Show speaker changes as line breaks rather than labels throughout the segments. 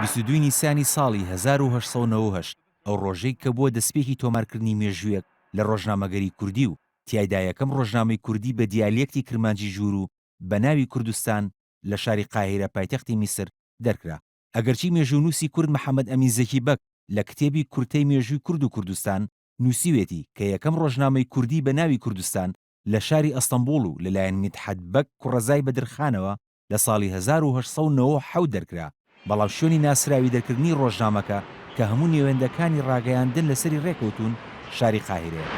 22 نیسانی ساڵی 1898، ئەو ڕۆژەی کە بووە دەسپێکی تۆمارکردنی مێژوویەک لە ڕۆژنامەگەری کوردی و تیایدا یەکەم ڕۆژنامەی کوردی بە دیالێکتی کرمانجی ژووروو بە ناوی کوردستان لە شاری قاهیرە پایتەختی میسر دەرکرا. ئەگەرچی مێژوونووسی کورد محەمەد ئەمین زەکی بەگ لە کتێبی کورتەی مێژووی کورد و کوردستان نووسیوێتی کە یەکەم ڕۆژنامەی کوردی بە ناوی کوردستان لە شاری ئەستەنبوڵ و لەلایەن میدحەت بەگ کوڕەزای بەدرخانەوە لە ساڵی 1897 دەرکرا، بەڵام شوێنی ناسراوی دەرکردنی ڕۆژنامەکە کە هەموو نێوەندەکانی ڕاگەیاندن لەسەری ڕێکەوتوون شاری قاهیرەیە.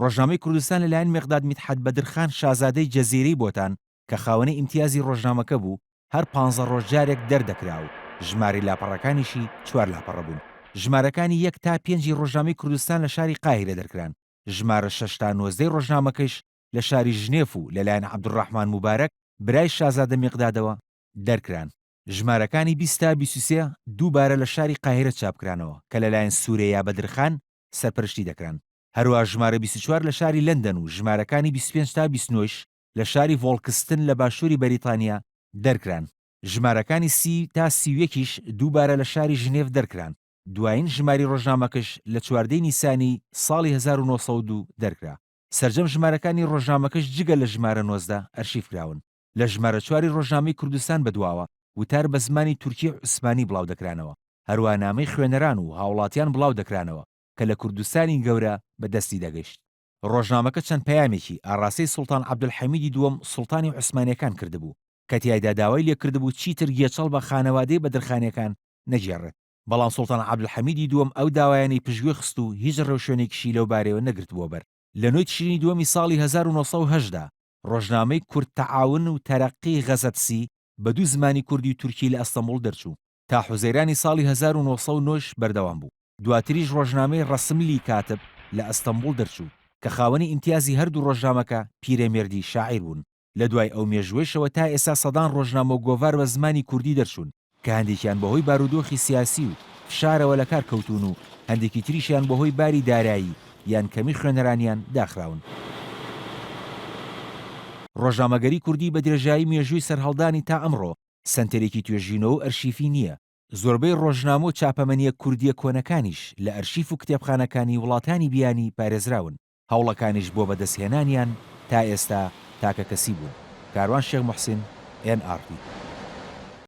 ڕۆژنامەی کوردستان لەلایەن میقداد میدحەت بەدرخان شازادەی جەزیرەی بۆتان کە خاوەنی ئیمتیازی ڕۆژنامەکە بوو هەر پانزە ڕۆژ جارێک دەردەکرا و ژمارەی لاپەڕەکانیشی چوار لاپەڕە بوون. ژمارەکانی یەک تا پێنجی ڕۆژنامەی کوردستان لە شاری قاهیرە دەرکران، ژمارە شەش تا نۆزدەی ڕۆژنامەکەیش لە شاری ژنێف و لەلایەن عەبدولڕەحمان موبارەک برای شازادە میقدادەوە دەرکران. ژمارەکانی 20 تا 23 دووبارە لە شاری قاهیرە چاپکرانەوە کە لەلایەن سورەیا بەدرخان سەرپەرشتی دەکران. هەروەها ژمارە 24 لە شاری لەندەن و ژمارەکانی 25 تا 29 یش لە شاری ڤۆڵکستن لە باشووری بەریتانیا دەرکران. ژمارەکانی 30 تا 31 یش دووبارە لە شاری ژنێڤ دەرکران. دوایین ژماری ڕۆژنامەکەش لە 14 ی نیسانی ساڵی 1902 دەرکرا. سەرجەم ژمارەکانی ڕۆژنامەکەش جگە لە ژمارە 19 ئەرشیف کراون. لە ژمارە چواری ڕۆژنامەی کوردستان بەدواوە وتار بە زمانی تورکی عوسمانی بڵاو دەکرانەوە. هەروەها نامەی خوێنەران و هاوڵاتیان بڵاو دەکرانەوە کە لە کوردستانی گەورە بە دەستی دەگەیشت. ڕۆژنامەکە چەند پەیامێکی ئاڕاستەی سوڵتان عەبدولحەمیدی دووەم سوڵتانی عوسمانییەکان کردبوو کە تیایدا داوای لێکردبوو چیتر گێچەڵ بە خانەوادەی بەدرخانییەکان نەگێڕێت. بەڵام سوڵتان عەبدولحەمیدی دووەم ئەو داوایانەی پشتگوێ خست و هیچ ڕێوشوێنێکیشی لەو بارەیەوە نەگرتبووە بەر. لە نۆی تشرینی دووەمی ساڵی 1908 دا ڕۆژنامەی کورد تەعاون و تەرەقی غەزەتسی بە دوو زمانی کوردی و تورکی لە ئەستەنبوڵ دەرچوو. تا حوزەیرانی ساڵی 1909 ش بەردەوام بوو. دواتریش ڕۆژنامەی ڕەسملی کاتب لە ئەستەنبوڵ دەرچوو کە خاوەنی ئیمتیازی هەردوو ڕۆژنامەکە پیرەمێردی شاعیر بوون. لە دوای ئەو مێژووەیشەوە تا ئێستا سەدان ڕۆژنامە و گۆڤار بە زمانی کوردی دەرچوون کە هەندێکیان بەهۆی بارودۆخی سیاسی و فشارەوە لە کار کەوتوون و هەندێکی تریشیان بەهۆی باری دارایی یان کەمی خوێنەرانیان داخراون. ڕۆژنامەگەری کوردی بە درێژایی مێژووی سەرهەڵدانی تا ئەمڕۆ سەنتەرێکی توێژینەوە و ئەرشیفی نییە، زۆربەی ڕۆژنامە و چاپەمەنییە کوردییە کۆنەکانیش لە ئەرشیف و کتێبخانەکانی وڵاتانی بیانی پارێزراون. هەوڵەکانیش بۆ بەدەستهێنانیان تا ئێستا تاکەکەسی بوون. کاروان شێخ موحسین، ئێن ئاڕ تی.